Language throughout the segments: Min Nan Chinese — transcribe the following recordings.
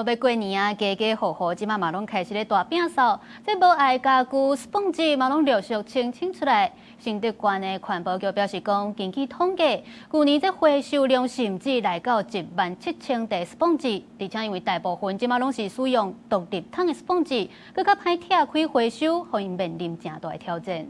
欲過年啊，家家戶戶這馬嘛攏開始咧大摒掃，這無愛家具、スポンジ嘛攏陸續清清出來。新竹縣的環保局表示講，根據統計，舊年這回收量甚至來到1萬7千袋スポンジ，而且因為大部分這馬攏是使用獨立筒的スポンジ，閣較歹拆開回收，予𪜶面臨誠大的挑戰。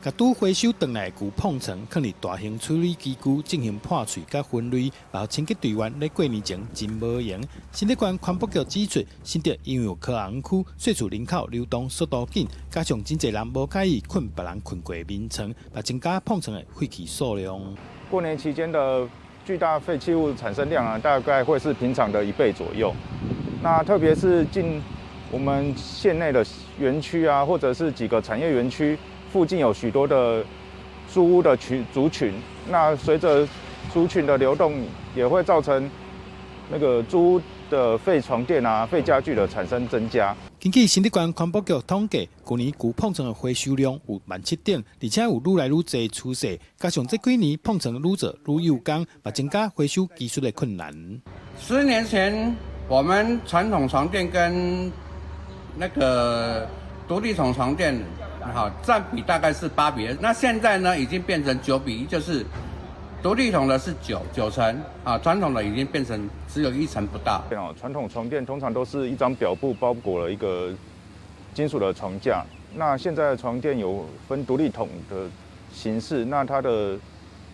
共拄回收轉來的舊膨床，囥佇大型處理機具進行破碎佮分類，然後清潔隊員咧過年前真無閒。新竹縣環保局指出，新竹因為有科學園區，細厝人口流動速度緊，加上真濟人無佮意睏別人睏過的眠床，嘛增加膨床的廢棄數量。過年期間的巨大廢棄物產生量啊，大概會是平常的一倍左右。那特別是近我們縣內的園區啊，或者是幾個產業園區。附近有許多的租屋的群族群，那隨着族群的流動，也會造成那個租屋的廢床墊啊、廢家具的產生增加。根據新竹縣環保局統計，舊年舊膨床的回收量有1.7萬，而且有愈來愈濟趨勢。加上這幾年膨床愈做愈幼工，嘛增加回收技術的困難。 10年前，我們傳統床墊跟那個獨立筒床墊，好，佔比大概是8比2，那現在呢已經變成9比1，就是獨立筒的是九成，啊，傳統的已經變成只有一成不到。哦，傳統床墊通常都是一張表布包裹了一個金屬的床架，那現在的床墊有分獨立筒的形式，那它的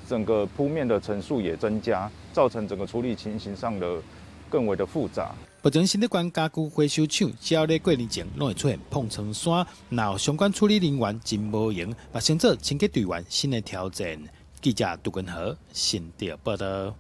整個鋪面的層數也增加，造成整個處理情形上的更為的複雜。目前新竹縣家具回收廠，只要咧過年前，攏會出現膨床山，若有相關處理人員真無閒，嘛成做清潔隊員新的挑戰。記者杜根和新竹報導。